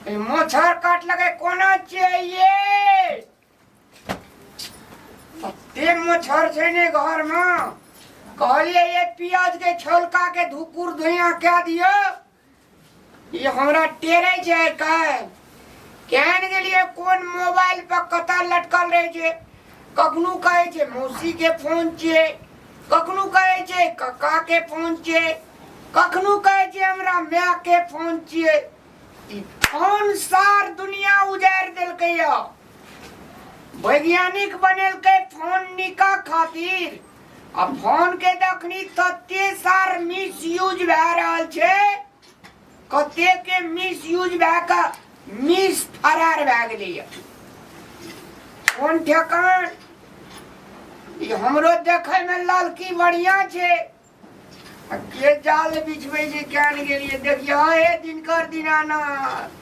ई मच्छर काटलकै कोना छियै ये कते मच्छर छै ने घरमे कहलियै ये प्याज के छौलका के धुकुर धुइया कए दियौ ई हमरा टेरै छै काल्हि केहन गेलियै कोन मोबाइल पर कतऽ लटकल रहै छै कखनो कहै छै मौसी के फोन छियै कखनो कहै छै कक्का के फोन छियै कखनो कहै छै हमरा माय के फोन छियै ई फोन सार दुनिया उजारि देलकै यऽ वैज्ञानिक बनेलकै फोन निका खातिर आ फोन के दखनी तते सार मिस यूज भए रहल छै कते के मिस यूज भए कऽ मिस फरार भए गेलैया कोन ठेकान ई हमरो देखै में ललकी बढ़िया छै आ के जाल बिछबै छै केहन गेलियै देखियौ हे दिनकर दीनानाथ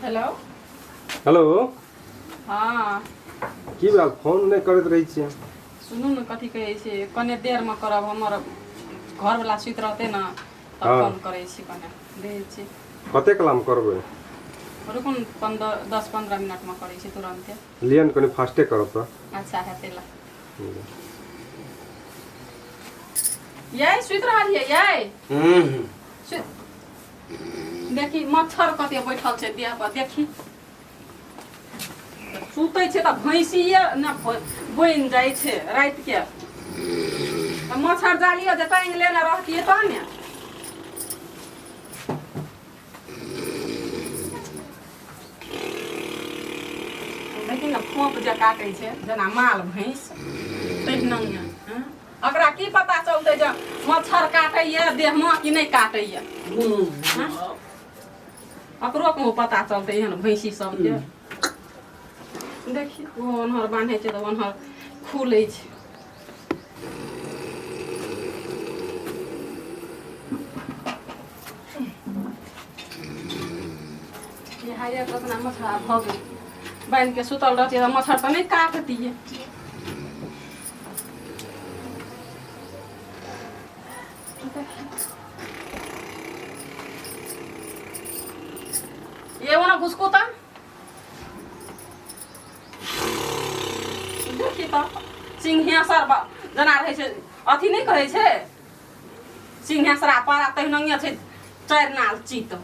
हेलो हेलो हँ की भेल फोन नहि करैत रहै छियै सुनू ने कथी कहै छै कने देरमे करब हमर घरवला सुति रहतै ने तब हँ। फोन करै छी कने दै छी कते कलाम करबै रुकू ने 15 10 15 मिनटमे करै छी तुरन्ते। लिअ ने कनि फास्टे करब तऽ। अच्छा हेतै ला यै सुति रहलियै यै? देखी मच्छर कते बैठल छै देह पर देखी। सुतै छै तऽ भैंसिए ने बनि जाइ छै रातिके तऽ मच्छर जालियो जे टाँगि लेने रहतियै तहन ने। देखी ने फोप जे काटै छै जेना माल भैंस तहिना। ओकरा की पता चलतै जे मच्छर काटैए देहमे कि नहि काटैए? ओकरो कहूँ पता चलतै एहन भैंसी सबके? देखी ओ ओन्हर बान्है छै तऽ ओन्हर खुलै छै। इएह कतना मच्छर भऽ गेल। बान्हि के सुतल रहतियै तऽ मच्छर तऽ नहि काटतियै। ये ओना घुसकू तऽ देखी तऽ सिंहेश्वर जेना रहै छै अथी नहि कहै छै सिंहेश्वरा पारा तहिनंगे छै चारि नाल चित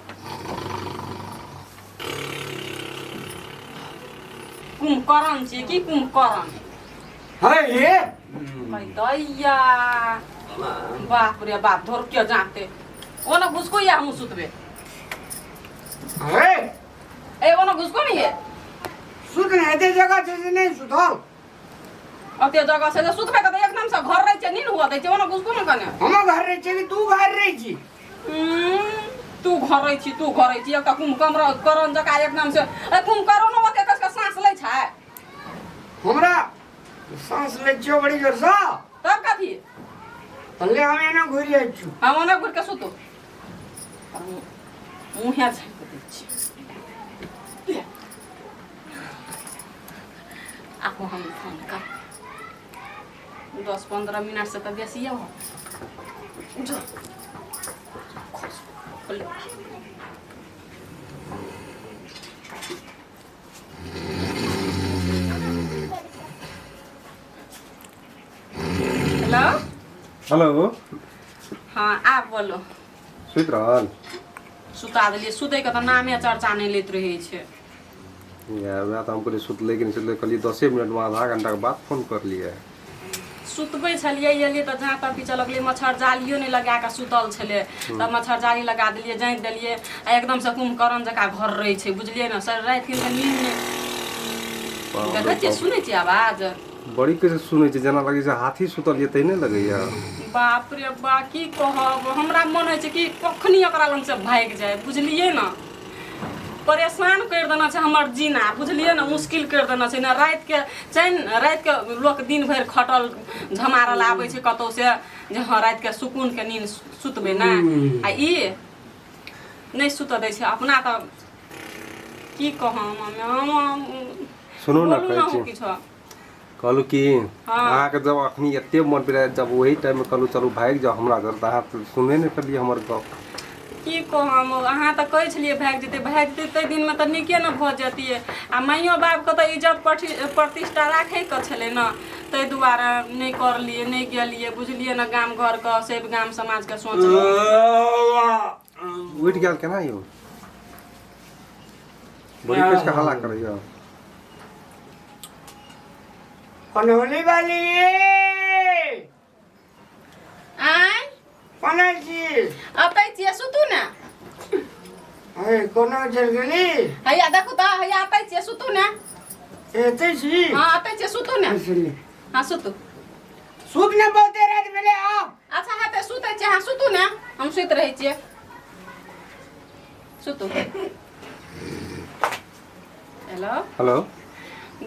कुंभकर्ण छियै की कुंभकर्ण। है ये दैया बाप रे बाप धोर के जाते ओना घुसको या हम सुतबे। है ए ओना घुसको नहीं है। सुत ने एते जगह छै से नहि सुतल। ओते जगह से जे सुतबे तऽ एकदम से घर रहै छै नींद हुआ दै छै। ओना घुसको ने कने। हम घर रहै छियै कि तू घर रहै छी? तू घर रहै छी तू घर रहै छी एकटा कुंभकर्ण करण जकाँ एकदम से। ए कुंभकर्ण ओते कस के सांस लै छै। हमरा सांस लै छियौ बड़ी जोरसँ। तब कथी? तल्ले हम एना घुरि जाइ छियौ। हम ओना घुरि के सुतू मुँहे झाँकि दै छी। आबो हम फोन कर 10 15 मिनट से तऽ बेसिए हो। जो खोलो। हेलो। हेलो। हाँ आब बोलो। सुति रहल? सुता देलियै। सुतैके तऽ नामे चर्चा नहि लैत रहै छै। या वएह तऽ हम कहलियै सुतलै कि नहि सुतलै। कहलियै 10 मिनटमे आधा घंटाके बाद फोन करलियै। सुतबै छलियै एलियै तऽ जहाँ तक पीछे लगलै मच्छर जालियो नहि लगा कऽ सुतल छलै तऽ मच्छर जाली लगा देलियै जाँति देलियै आ एकदमसँ कुम्भकर्ण जकाँ घर रहै छै बुझलियै ने सर रातिके तऽ नींद नहि देखै छियै सुनै छियै आवाज। बड़ी कैसे सुनै छै जेना लगै छै हाथी सुतल यऽ तहिने लगैया। बाप रे बा की कहब हमरा मन होइ छै कि कखनी ओकरा लग से भागि जाय बुझलियै ने। परेशान करि देने छै हमर जीना बुझलियै ने मुश्किल करि देने छै ने। रातिके चैन रातिके लोक दिन भरि खटल झमारल आबै छै कतहु से जे हँ रातिके सुकूनके नींद सुतबै ने आ ई नहि सुतऽ दै छै अपना तऽ की कहब हम। सुनू ने बोलू कहै ना छी हो किछो। कहलहुँ कि हाँ। अहाँके जब अखनी एते मन पड़ै जब ओही टाइममे कहलहुँ चलू भागि जाउ हमरा घर तऽ अहाँ तऽ सुनबे नहि करलियै हमर गप। की कहम, अहाँ तऽ कहै छलियै भागि जेतै भागि जेतै, ताहि दिनमे तऽ नीके ने भऽ जैतियै। आ माइयो बापके तऽ इज्जत प्रतिष्ठा राखैके छलै ने, ताहि दुआरे नहि करलियै, नहि गेलियै, बुझलियै ने। गाम घरके से गाम समाजके सोचलहुँ। उठि गेल केना यौ? बड़ी कसके हल्ला करैया। कन्हौली वाली आँय? कोना छी? अतै छियै, सुतू ने। हे, कोना चलि गेली? हैया देखू तऽ, हैया अतै छियै, सुतू ने। एतै छी? हँ, अतै छियै, सुतू ने। हँ, सुतू। सुत ने, बहुते राति भेलै आब। अच्छा हेतै, सुतै छियै, अहाँ सुतू ने, हम सुति रहै छियै, सुतू। हेलो। हेलो।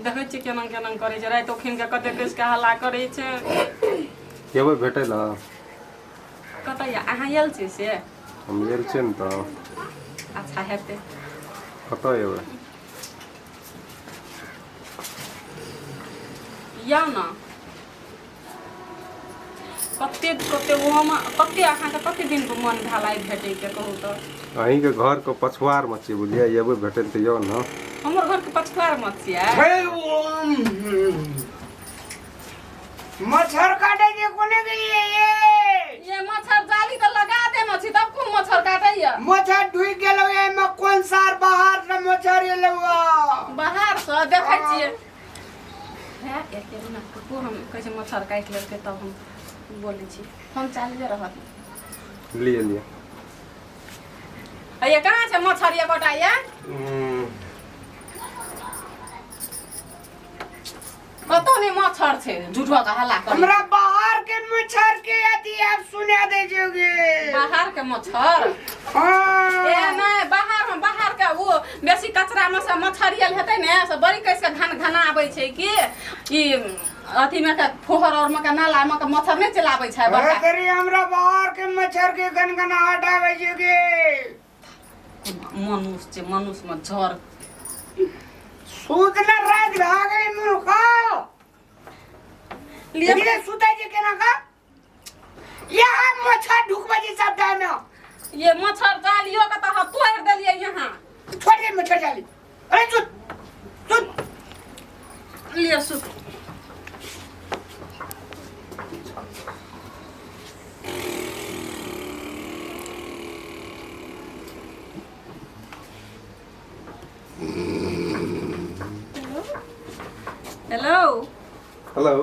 देखै छियै केना केना करै छै, राति उखिन के कते कस के हल्ला करै छै। एबै भेटै लए? कतऽ यऽ अहाँ आयल छियै से? हम गेल छियै ने तऽ। अच्छा हेतै। कतऽ एबै? यौ ने, कते कते ओहोमे कते अहाँके कते दिनके मन भेल आइ भेटैके, कहू तऽ? अहीँके घरके पछुआरमे छियै, बुझलियै? एबै भेटै लए तऽ यौ ने। हमर घरके पछुआरमे छियै? मच्छर काटे छै, कोने गेलियै ये? ये मच्छर जाली तऽ लगा देने छी, तब कोन मच्छर काटैया? मच्छर ढुकि गेलौ एहिमे, कोन सार बाहर से मच्छर एलौ? बाहरसँ देखै छियै। हे, एते ना ककरो हम कहै छै मच्छर काटि लेलकै, तब हम बोलै छी, फोन चालुए रहत। लिए लिए। हैया कहाँ छै मच्छर एकोटा ये? कतौ नहि मच्छर छै, झूठो के हल्ला करै। हमरा बाहर के मच्छर के अथी आब सुना दै छै गे। बाहर के मच्छर? हाँ। ए नहि, बाहर मे बाहर के ओ बेसी कचरा मे से मच्छर आयल हेतै ने, से बड़ी कस के घन घना आबै छै कि ई अथी मे के फोहर और मे के नाला मे के मच्छर नहि चलि आबै छै बड़का। अरे, हमरा बाहर के मच्छर के गनगनाहट आबै छै गे। मनुष्य छै, मनुष्य मे झड़। सुत ने, राति भए गेलै मुर्खा। लिए। लिए, सुतै छै केना का? यहाँ मच्छर ढुकबै छै सब में। ये मच्छर जालियो के तऽ हम तोड़ि देलियै यहाँ। छोड़ दे मच्छर जाली। अरे सुत सुत। लिए, सुत। हेलो। हेलो।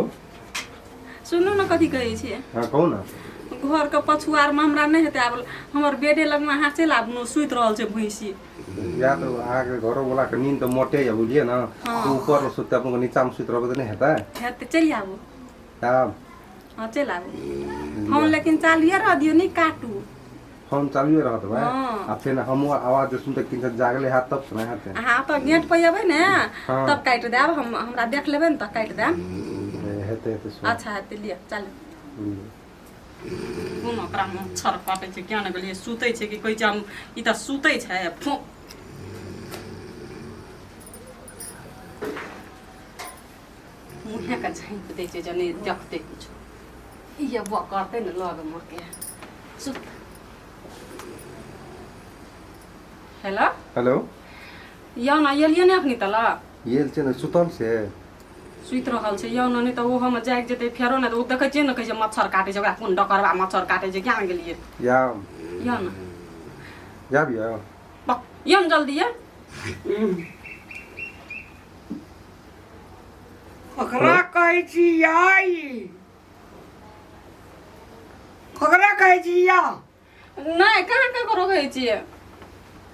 सुनू ने, कथी कहै छियै? हँ, कहू ने। घरके पछुआरमे हमरा नहि हेतै आब, हमर बेडे लगमे अहाँ चलि आबू ने, सुति रहल छै भैंसी। या तऽ अहाँके घरोवलाके नींद तऽ मोटे यऽ, बुझलियै ने? हँ। तऽ ऊपरमे सुतते, अपनो नीचामे सुति रहबै तऽ नहि हेतै। हेतै, चलि आबू। आब? हँ, चलि आबू। फोन लेकिन चालुए रह दियौ, नहि काटू। फोन चालुए रहत भाइ। हँ। आ फेर हमहूँ आवाज सुनते किन जागले हैत तब सुना हेतै। अहाँ ओतऽ गेट पर एबै ने, हँ। तब काटि देब हम। हमरा देख लेबै ने तऽ काटि देब। हेतै हेतै, सुन। अच्छा हेतै, लिअ, चलू। कोन ओकरा मच्छर काटै छै, किया ने गेलियै? सुतै छै कि कहै छै हम, ई तऽ सुतै छै। फो मुँहेके झाँपि दै छै जे नहि देखतै किछु। ई एबो करतै ने लगमे के। सुत। हेलो। हेलो। यौ ने, एलियै ने अखनी तलक? गेल छै ने, सुतल छै। सुति रहल छै। यौ ने, नहि तऽ ओहोमे जागि जेतै फेरो ने। तऽ ओ देखै छियै ने, कहै छै मच्छर काटै छै। ओकरा कोन डकरबा मच्छर काटै छै, किया ने गेलियै? या। यौ ने। जाब यौ। बक, यौ ने, जल्दी ये। ककरा कहै छी आई? ककरा कहै छी या? नहि, कहाँ ककरो कहै छियै।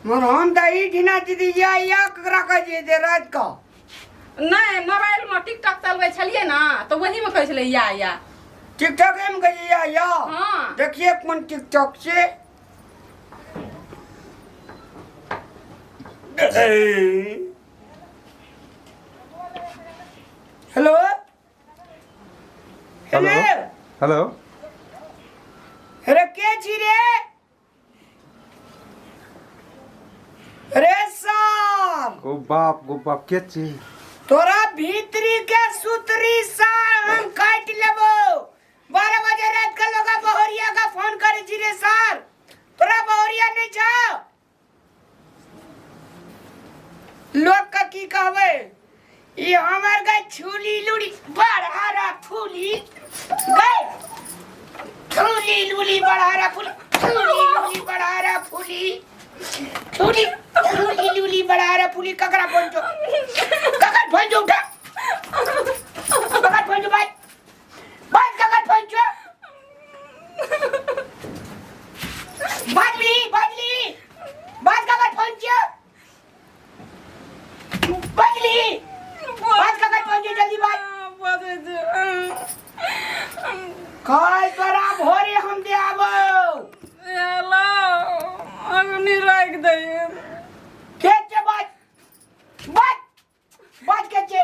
मगर हम तऽ ई ठिना दीदी या या ककरा कहै छियै जे राति कऽ? नहि, मोबाइलमे टिकटॉक चलबै छलियै ने, तऽ ओहीमे कहै छलै या या। टिकटॉक मे कहै छी या या? हँ। देखिए कोन टिकटॉक छै। हेलो। हेलो। हेलो। हेलो। अरे, के छी रे? रे सार। गो बाप गो बाप, के छी? तोरा भीतरी के सुतरी सार हम काट लेबो। 12 बजे रात के लोग बहरिया का फोन करे छी रे सर, तोरा बहरिया नहीं छौ? लोग का की कहबे, ई हमर गए छुली लुड़ी बड़हरा फूली गए, छुली लुली बड़हरा फूली, छुली लुली बड़हरा फूली, छुली छुली लुली बड़हरा फूली। ककरा फोन छौ? ककर फोन छौ? उठा, ककर फोन छौ? भाई भाई, ककर फोन छौ? बाजली बाजली बाज, ककर फोन छौ? बाजली बाज, ककर फोन छौ? जल्दी बाज। बजै छै। कल तोरा भोरे हम दे आबो। हेलो, अग्नि राखि दैए। के छै? बाज बाज बाज, के छै?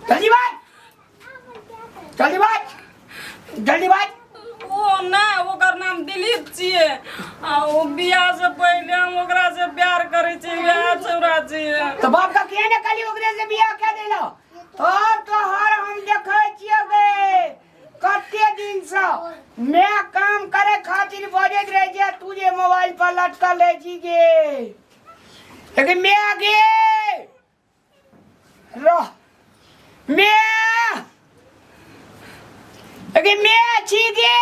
जल्दी बाज, जल्दी बाज, जल्दी बाज। ओ ना, ओकर नाम दिलीप छियै आ ओ बियाह से पहिले हम ओकरा से प्यार करै छियै, वएह छौड़ा छियै। तो बाप का किया ने खाली ओकरे से बियाह कह देलो? तब तो हर हम देखे छियै गे, कते दिन से मैं काम करे खातिर बजैत रहे छियै, तू जे मोबाइल पर लटकल रहे छी गे। लेकिन मैं आगे रह, मैं लेकिन मैं छी गे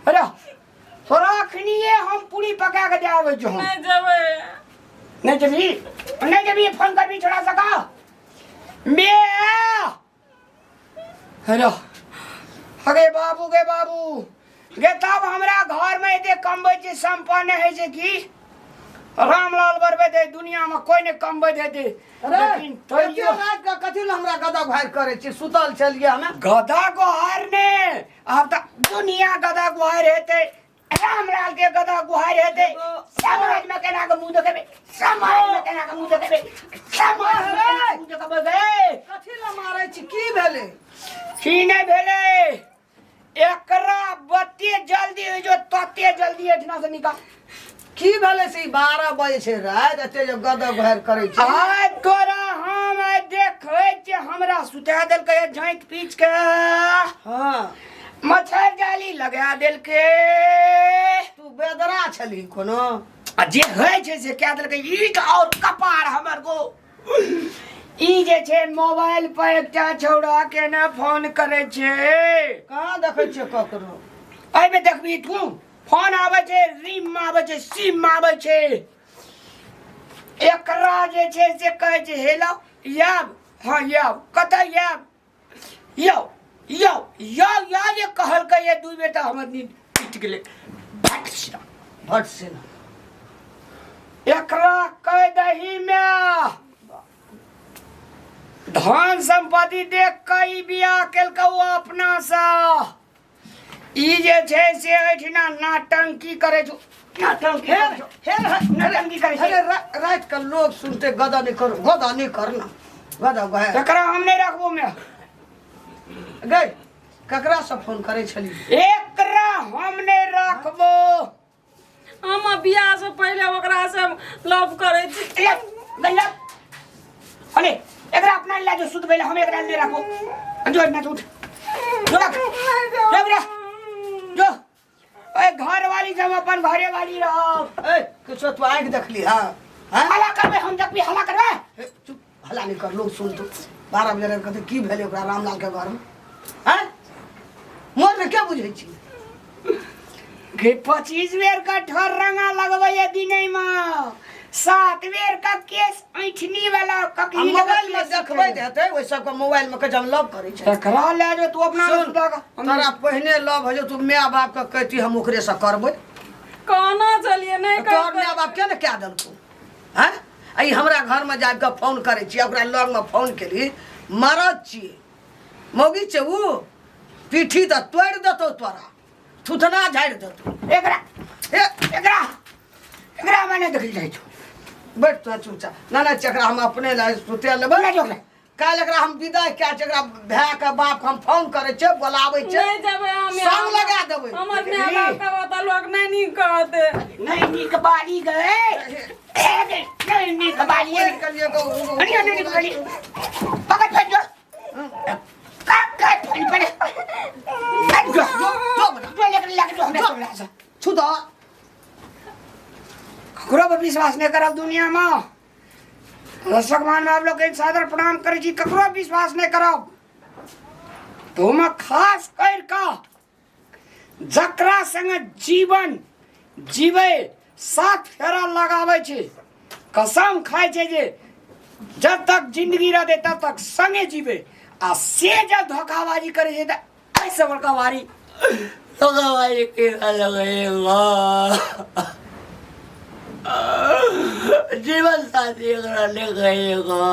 रह, तोरा अखनिये हम पूरी पका के दे आबै छौ। हम नहि जेबै। नहीं जबी, नहीं जबी, फोन कर भी छोड़ा सका मैं। हेलो, अगे बाबू गे बाबू गे, तब हमरा घर में एते कमबै छै, संपन्न होइ छै कि रामलाल बरबे दे, दुनिया में कोई नहीं कमबै देते। अरे लेकिन एते तैयो राति के कथी लए हमरा गदा गुहारि करै छी? सुतल छलियै हमे। गदा गोहार ने, आब तऽ दुनिया गदा गोहार हेतै, रामलाल के गदा गुहार हेतै। समाज में केना के मुंह देखेबै? समाज में केना के मुंह देखेबै? समाज में केना के मुंह देखेबै गे? कथी लए मारै छी? की भेलै? की नहि भेलै? एकरा बत्ते जल्दी होइ जो तते जल्दी एठना से निकाल। की भेलै से ई 12 बजे छै राति, एते जे गदा गुहारि करै छी? आइ तोरा हम आइ देखै छियै, हमरा सुता देलकै झाँकि पीच के। हाँ। मच्छर जाली लगा देलकै। तू बेदरा छली कोनो? आ जे होइ छै से कए देलकै। ई तऽ और कपार हमर गो। ई जे छै मोबाइल पर एकटा छौड़ा के ने फोन करै छै। कहाँ देखै छियै ककरो? एहिमे देखबही तू, फोन आबै छै, रिम आबै छै, सिम आबै छै। एकरा जे छै से कहै छै हेलो, आयब? हँ आयब। कतऽ आयब? यौ यौ यौ यौ जे कहलकै ये दू बेर तऽ हमर नींद टूटि गेलै भट सिना। भट सिना। एकरा कह दही मे धन संपत्ति देख के ई बियाह केलकै ओ अपना से। ई जे छै से एहिठिना नाटंकी करै छौ, नाटंकी हेर करै छौ। हेर नाटंकी करै छै। अरे राति के लोग सुनते, गदा नहीं करो, गदा नहीं करना, गदा गए। एकरा हम नहि रखबो मे। गए, ककरा से फोन करै छली? एकरा हम नहि रखबो। हम बियाह से पहिले ओकरा से लव करै छी। ले, गल्ला। अरे एकरा अपना ले जो, सुत भेल, हम एकरा ले राखो। जो ना उठ, जो रख, जो एकरा जो। ओए घर वाली जब अपन घरे वाली रहो। ए किछो तू आँखि देखली? हाँ हाँ। हला करबे हम, देखबी हला करबे। ए, चुप, हल्ला नहीं कर, लोग सुन। तू 12 बजे राति कहते की भेलै ओकरा रामलाल के घरमे? हैं मोर ने के बुझै छी? गे 25 बेर का ठोर रंगा लगबैया दिने में, 7 बेर का केस ऐठनी वाला आ ककली लगा मोबाइल में केस देखबै हेतै ओहि सबके मोबाइल में कहै छै हम लव करै छै। एकरा ले जो तू अपना सुन, सुधा का। तोरा पहिने लव हो जो, तू माय बाप के कहती हम ओकरे से करबै। कहना चलिए नहीं। तोहर माय बाप के ने कए देलकौ? हैं आ ई हमरा घरमे जाबि कऽ फोन करै छी, ओकरा लगमे फोन केली। मरद छियै, मौगी छै उ, पीठी तऽ तोड़ि देतौ तोरा, थुथना झाड़ि देतौ। एकरा हे एकरा एकरा हमरा नहि देखल जाइ छौ। बैठ तो चुपचाप। ना ना, चकरा हम अपने ला सुते लेबै। ले जो ओकरा। काल्हि एकरा हम विदा कए छै, एकरा भाय के बाप के हम फोन करै छियै, बोलाबै छियै। नहि जेबै हम। संग लगा देबै। हमर माय बाप के ओतऽ लोक नहि नीक कहतै। नहीं नीक बाली गए, नहीं नीक बाली। ओहि के लिए अरे नहीं नीक बाली, पकड़ फेंक दो, काट फल पड़े, फेंक दो। जो जो बना। जो लेकर लग दो हमरा तोरा से। छू दो। ककरो पर विश्वास नहीं करब दुनिया में। दर्शक मान आप लोग के सादर प्रणाम करै छी। ककरो विश्वास नहीं करब तो हम खास कर का जकरा संग जीवन जीवे सात फेरा लगाबै छै, कसम खाइ छै जे जब तक जिंदगी रहतै तब तक संगे जीवे, आ से जब धोखाबाजी करै छै तऽ एहिसँ बड़का भारी धोखाबाजी के लगेगा। जीवन साथी एकरा नहि कहिएगा।